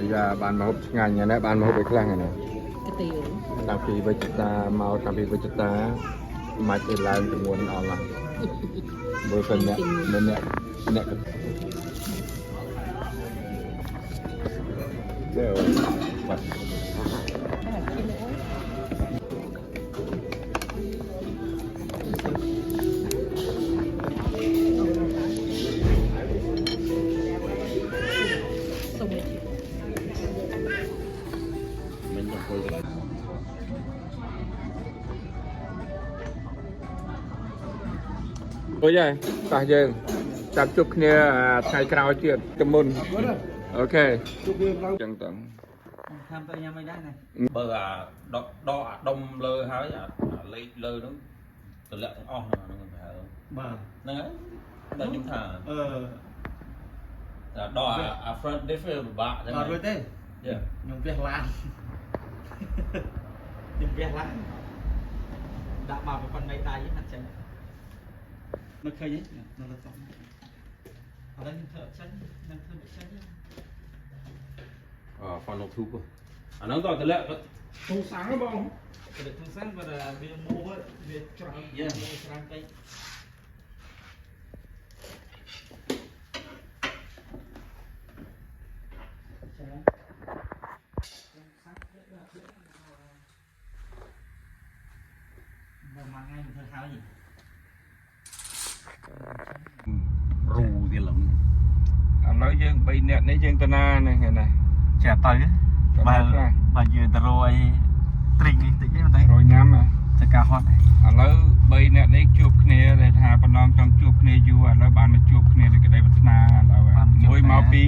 អាយ៉ាបានមកហូបឆ្ងាញ់ណាស់បានមកហូបអីខ្លះហ្នឹង កាទៀវ តាំងពីវិជ្ជតាមកតាំងពីវិជ្ជតាមកទៅឡើងចំនួនអស់ឡាមើលទៅអ្នកមើលអ្នកអ្នកទៅបាត់ សុំ មិនអង្គុយកន្លែង អូយហើយតោះយើងចាប់ជួបគ្នាថ្ងៃក្រោយទៀតទៅមុន OK ចឹងតើ ខាំទៅញ៉ាំអីដែរណា បើអាដកដកអាដុំលើហើយអាលេខលើហ្នឹងទម្លាក់ទាំងអស់ហ្នឹងហ្នឹងប្រហែល បាទ ហ្នឹងហើយដល់ខ្ញុំថា អឺ តែដកអា front diff វាពិបាកចឹង អត់រួចទេ យ៉ា ខ្ញុំវះឡានខ្ញុំវះឡានដាក់មកប៉ុណ្ណេះដៃហ្នឹងអត់ចេញមើលឃើញទេនៅលើតុឥឡូវខ្ញុំធ្វើអត់ចេញខ្ញុំធ្វើមិនចេញទេ អ funnel tube អាហ្នឹងតទម្លាក់ទូសាំងបង តែទូសាំងបើវាមួវាច្រើនច្រើនពេកចាមកថ្ងៃមិនធ្វើហើយ រូទៀតឡើយ ឥឡូវយើង3នាក់នេះយើងទៅណានេះថ្ងៃនេះ ចាទៅបើបើយើងទៅរយទ្រីងនេះតិចទេមិនទេ រយញ៉ាំហ៎ ទៅការហត់ ឥឡូវ3នាក់នេះជួបគ្នាដែលថាប៉ុណ្ណងចង់ជួបគ្នាយូរឥឡូវបានមកជួបគ្នាដោយក្តីប្រាថ្នាឥឡូវមួយមកពី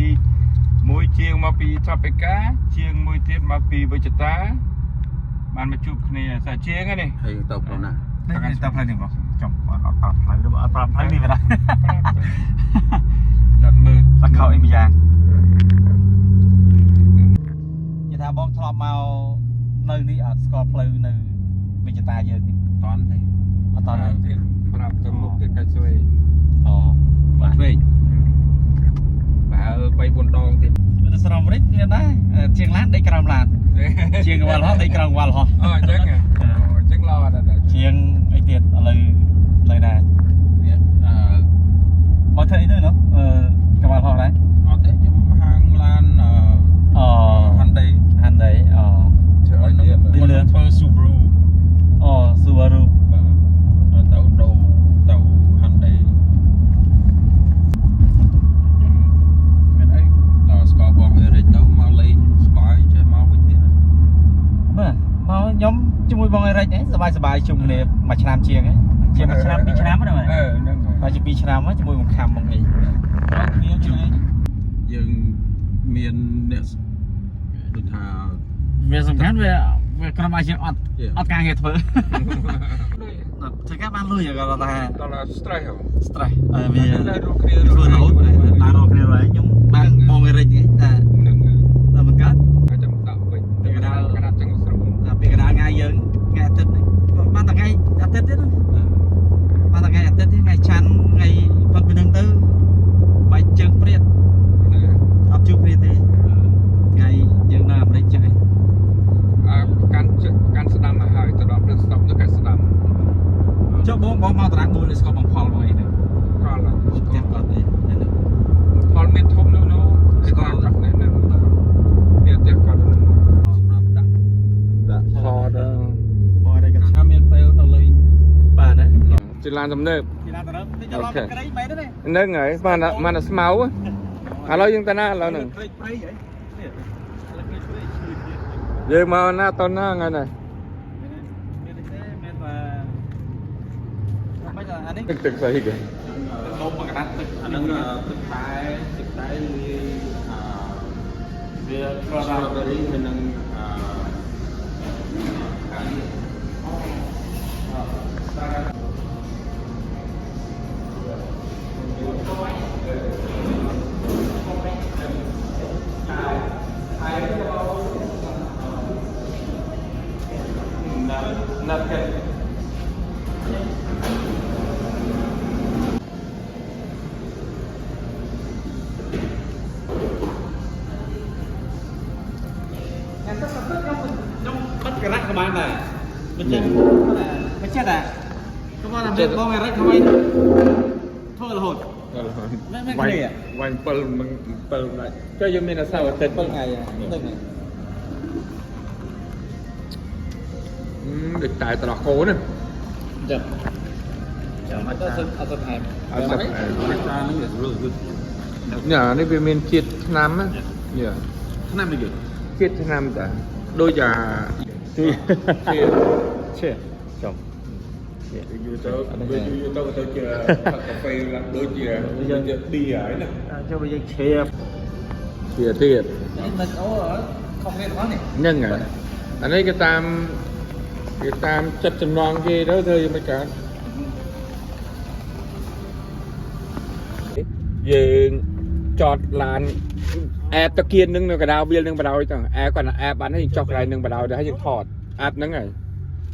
មួយជាងមកពី Tropica ជាងមួយទៀតមកពីវិជ្ជតាបានមកជួបគ្នាសាជាងហ្នឹងនេះ ហើយទៅផ្លូវណា នេះទៅផ្លូវនេះបងចំអត់ប្រាប់ផ្លូវឬអត់ប្រាប់ផ្លូវនេះវិញ ដល់មើល បាក់ខោអីម្យ៉ាងនិយាយថាបងធ្លាប់មកនៅនេះអត់ស្គាល់ផ្លូវនៅវិជ្ជតាយើងនេះ តន់ទេ អត់តទេ ទៀតប្រាប់ទៅមុខទៀតកាច់ស្វេ អូ បាត់វិញប្រហែល3 4ដងទៀត ទៅស្រមរិចមានដែរជាងឡានដេកក្រោមឡានជាងកវ៉ាល់ហោះដេកក្រោមកវ៉ាល់ហោះ អូអញ្ចឹងអញ្ចឹងល្អដែរ ជាងអីទៀតឥឡូវនៅណា នេះអឺ មកធ្វើអីទៅនោះអឺកវ៉ាល់ហោះដែរ អត់ទេខ្ញុំហាងឡានអឺ អូ Hyundai ហាន់ដៃអូ ធ្វើឲ្យទៀត មុនធ្វើ Subaru អូ Subaru បាទទៅដូរទៅ Hyundai ខ្ញុំមានអីដល់ស្គាល់បងអេរិចទៅមកលេងសប្បាយចេះមកវិញទៀត បាទមកខ្ញុំជាមួយបងអេរិចហ្នឹងសប្បាយសប្បាយជុំគ្នាមួយឆ្នាំជាងហ្នឹងជាមួយឆ្នាំពីរឆ្នាំហ្នឹង អឺហ្នឹង បាទជា2ឆ្នាំហ្នឹងជាមួយមកខំមកអី គ្នាឆ្ងាយយើងមានអ្នកដូចថា វាសំខាន់វាវាក្រុមអាជីពអត់អត់ការងារធ្វើធ្វើការបានលុយគាត់ថា ដល់ stress ហ៎ stress វា តែរកគ្នា ធ្វើរហូតដើររកគ្នាហើយខ្ញុំបានបងអេរិចហ្នឹងតែ ហ្នឹង តែមិនកើត ហើយចាំដាក់វិញទៅកដាលកដាលចឹងស្រួល តែពេលកណ្ដាលថ្ងៃយើងថ្ងៃអាទិត្យបានតែថ្ងៃអាទិត្យទេណាបានតែថ្ងៃអាទិត្យទេថ្ងៃច័ន្ទថ្ងៃផុតពីនឹងទៅបែកជើងព្រាតអត់ជួបគ្នាទេថ្ងៃយើងនៅអាមេរិកចឹងឯង អើកាន់កាន់ស្ដាំមកហើយទៅដល់ភ្លើងស្តុបទៅកាន់ស្ដាំ ចុះបងបងមកតារាង4នេះស្គាល់បងផលបងអីហ្នឹង កល ផ្ទះគាត់អីហ្នឹង ផលមានធំនោះនោះស្គាល់គាត់នេះហ្នឹងនេះផ្ទះគាត់ហ្នឹង សម្រាប់ដាក់ ដាក់ថត បងអីគាត់ ថាមានពេលទៅលេង បាទណា ជាឡានទំនើប ពីណាទៅទៅច្រឡំក្រីបែរទេ ហ្នឹងហើយបានបានស្មៅឥឡូវយើងទៅណាឥឡូវហ្នឹង ព្រៃព្រៃហីនេះព្រៃព្រៃ យើងមកណាតណាថ្ងៃនេះ មានទេមានបាទមិនអានេះ ទឹកទឹកស្អីគេ ដុំមកកណ្ដាស់ទឹក អាហ្នឹងទឹកតែទឹកតែលាយអឺ វាគ្រាន់តែ strawberry ហើយនឹងអឺកានេះ ណាត់គេ ការ៉ាក់ក៏បានដែរមិនចេះមិនចេះដែរក៏មកតែមានបងអេរិកថ្មីធ្វើរហូត មិនមិនគ្នា វាញ់7មិន7ណាចុះយើងមានអាសៅអាទិត្យ 7ថ្ងៃហ្នឹងហើយ ដូចតែត្រោះគោណា ចាំចាំអត់ទៅអត់ទៅថែម អត់ទៅ ចាហ្នឹង is really good. ញ៉ានេះវាមានជាតិថ្នាំណាយ៉ា ឆ្នាំនេះយ ជាតិថ្នាំតាដូចអាជាតិ ឈេចំ យូរទៅវាយូរទៅទៅជាកាហ្វេឡើងដូចជាដូចជាប៊ីហើយណា ចូលយើងឈេ ជាទៀត មិនអូខុសគ្នាទាំងអស់នេះ ហ្នឹងហើយអានេះគេតាមគេតាមចិត្តចំណងគេទៅធ្វើយ៉ាងម៉េចកើតយើងចតឡានអែបតាគៀននឹងនៅកណ្ដាលវាលនឹងបដ ாய் ទៅអែបគាត់អែបបានហើយយើងចុះកន្លែងនឹងបដ ாய் ទៅហើយយើងថតអែបហ្នឹងហើយ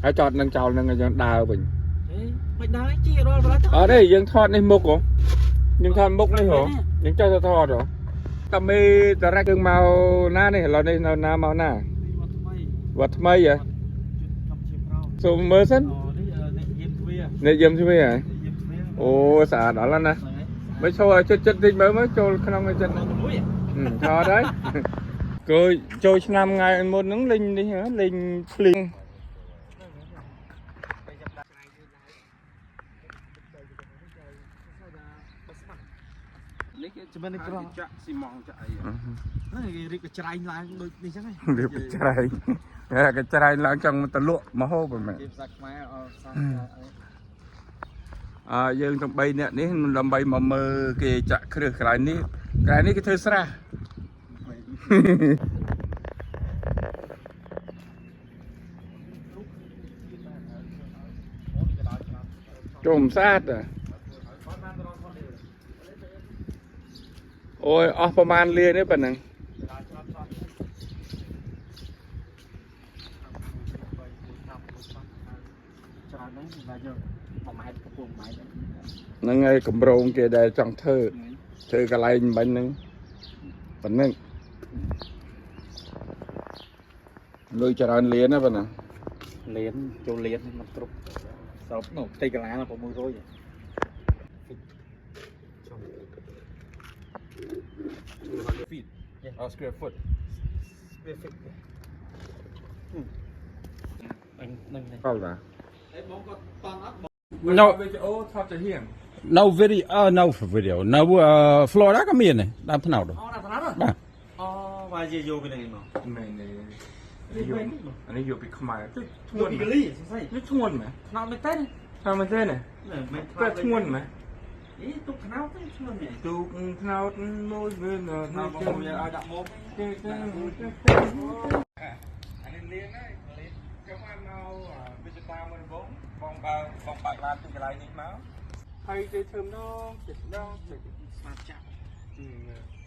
ហើយចតនឹងចោលនឹងហើយយើងដើរវិញ មិនដល់ជីរាល់បដ អត់ទេយើងថតនេះមុខហ៎យើងថតមុខនេះហ៎យើងចុះទៅថតហ៎តាមេតារ៉ាក់យើងមកណានេះឥឡូវនេះនៅណាមកណា វត្តថ្មី វត្តថ្មីហ៎ កម្ពុជាក្រោម សូមមើលសិន អូនេះអ្នកយាមទ្វា នេះយាមទ្វារហ៎ យាមទ្វា អូស្អាតដល់ហើយណាមិនចូលឲ្យចិត្តចិត្តតិចមើលមើលចូលក្នុងឲ្យចិត្ត នៅមួយ ថតហើយគឺចូលឆ្នាំថ្ងៃមុនហ្នឹងលេងនេះហ៎លេងភ្លីង នេះគេ ជំនាញក្រ ចាក់ស៊ីម៉ងចាក់អី ហ្នឹងគេរៀបកច្រែងឡើងដូចនេះចឹងហ៎ រៀបកច្រែងកច្រែងឡើងចង់មកតលក់មកហូបហ្មង គេភាសាខ្មែរអភាសា អើយើងទាំង3នាក់នេះដើម្បីមកមើលគេចាក់គ្រឹះកន្លែងនេះកន្លែងនេះគេធ្វើស្រះ ជុំស្អាតហ៎អូយអស់ប្រហែលលានទេប៉ុណ្ណឹង ច្រើនហ្នឹងបាទយក1ម៉ែត្រកម្ពស់1ម៉ែត្រ ហ្នឹងហើយកម្រងគេដែលចង់ធ្វើធ្វើកន្លែងបាញ់ហ្នឹងប៉ុណ្ណឹងលុយច្រើនលានណាប៉ុណ្ណា លានចូលលានมันគ្រប់សរុបនោះផ្ទៃកន្លា600 feet or square foot. ហ្នឹងហ្នឹង កលតា បងគាត់តន់អត់ No. វីដេអូថតទៅហៀង នៅ video នៅ video នៅ Florida ក៏មានដែរដើមថ្នោត អូដល់ថ្នាក់ បាទ អូបាទជាយកពីហ្នឹងមក នេះនេះយកអានេះយកពីខ្មែរទៅធ្ងន់ ពីកលីសង្ស័យ នេះធ្ងន់មែន ថ្នោតមែនទេ ថាមែនទេណា មិន តែធ្ងន់មែន អីទុកថ្នោតទេធ្ងន់មែន ទូកថ្នោតមួយវានៅ ថ្នោតបងយើងឲ្យដាក់មក អានេះលៀនហើយចាំបានមកវិជ្ជាតាមមុនបងបងបើបងបាក់ឡានពីកន្លែងនេះមកហើយគេធ្វើម្ដងចិត្តម្ដងចិត្ត ស្មាតចាប់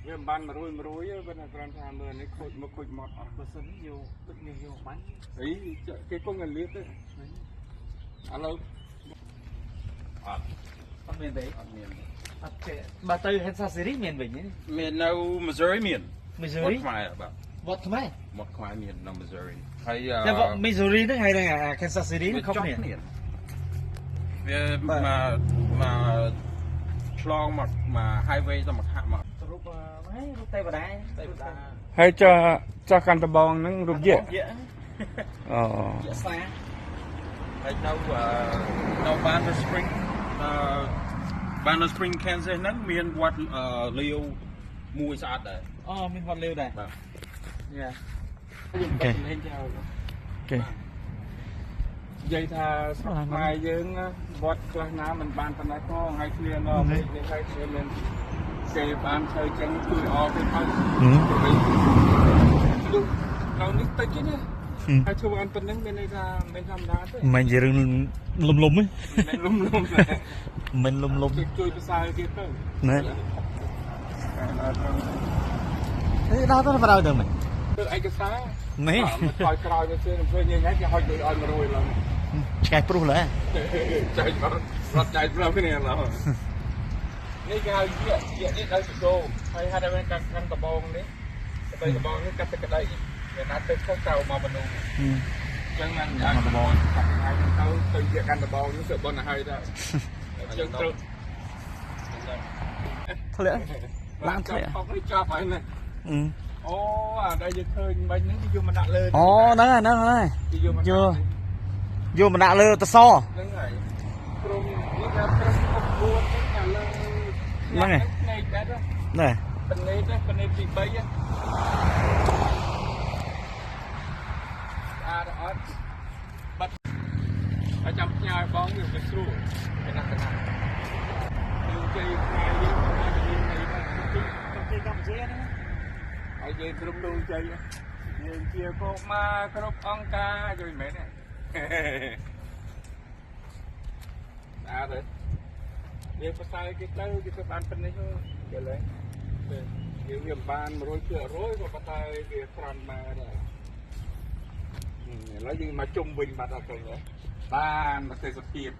វាមិនបាន100 100ទេប៉ុន្តែគ្រាន់ថាមើលនេះខូចមកខូចមាត់អស់ បើសិនយកទឹកនេះយកបាញ់ អីគេគង់តែលៀបទេឥឡូវ អត់ អត់មានទេ អត់មាន អត់ទេបើទៅ Kansas City មានវិញទេ មាននៅ Missouri មាន Missouri វត្តខ្មែរបាទ វត្តខ្មែរ វត្តខ្មែរមាននៅ Missouri ហើយ តែវត្ត Missouri ហ្នឹងហើយនឹងអា Kansas City វា ហ្នឹងខុស ចប់ គ្នា គ្នាវាមកមកឆ្លងមកមក highway ទៅមកហាក់មក រូបហើយរូបទេវតា ទេវតា ហើយចោះចោះកាន់ដបងហ្នឹងរូបយៈ យៈ អូ យៈសា ហើយនៅនៅ Banner Spring អឺ Banner Spring Kansas ហ្នឹងមានវត្តលាវមួយស្អាតដែរ អូមានវត្តលាវដែរ បាទ យ៉ា យើងបិទលេងចោល គេ និយាយថាស្រុកខ្មែរយើងវត្តខ្លះណាមិនបានប៉ុណ្ណេះផងហើយគ្នានៅនេះហើយគ្នាមានគេបានធ្វើចឹងជួយអទៅហើយលុះនៅនេះតិចទេណាហើយធ្វើបានប៉ុណ្ណឹងមានន័យថាមិនធម្មតាទេ មិនជារឿងលំលំទេ មិនលុំលុំទេ មិនលំលំ គេជួយប្រសើរទៀតទៅ ណែ តែ ដល់ទៅប្រៅទៅមិន ធ្វើឯកសារ នេះ ក្រោយក្រោយទៅធ្វើញ៉ៃញ៉ៃគេហុចលុយឲ្យ100ឡើង ឆ្កែព្រុសឡើ ចែករត់ចែកប្រាប់គ្នាឡើយនេះគេហៅយៈយៈនេះដល់សកោហើយហៅថាកាត់កាន់ដបងនេះទៅដបងនេះកាត់ទឹកក្តីវាណាត់ទៅខុសទៅមកមនុស្ស ចឹងបានដល់ដបងថ្ងៃទៅទៅយកកាន់ដបងនោះសើបុនឲ្យហើយដែរចឹងត្រូវ ធ្លាក់ឡើងធ្លាក់ អស់នេះចាប់ហើយណាអូអាដែលយើងឃើញមិញហ្នឹងគេយកមកដាក់លើ អូហ្នឹងហើយហ្នឹងហើយ គេយកមក យកយកមកដាក់លើតស ហ្នឹងហើយក្រុមនេះថាក្រុម9ហ្នឹងអាលើ ហ្នឹងហើយ ភ្នែកដែរ ណែ ប៉នេតប៉នេតទី3ស្អាតអត់បាត់ហើយចាំផ្ញើឲ្យបងវាវាស្រួលកណាស់កណាស់យើងជ័យថ្ងៃយើងអាចមានន័យបានតិច ប្រទេសកម្ពុជាហ្នឹង ហើយយើងគ្រប់ដួងជ័យយើងជាកុមារគ្រប់អង្គការយល់មែនទេស្អាតទេយើងផ្សាយគេទៅគេទៅបានប៉ុណ្នេះយល់ទេយើងវាមិនបាន100%ក៏ប៉ុន្តែវាក្រាន់មកដែរឥឡូវយើងមកជុំវិញបាត់អត់ឃើញទេបានប្រសិទ្ធភាព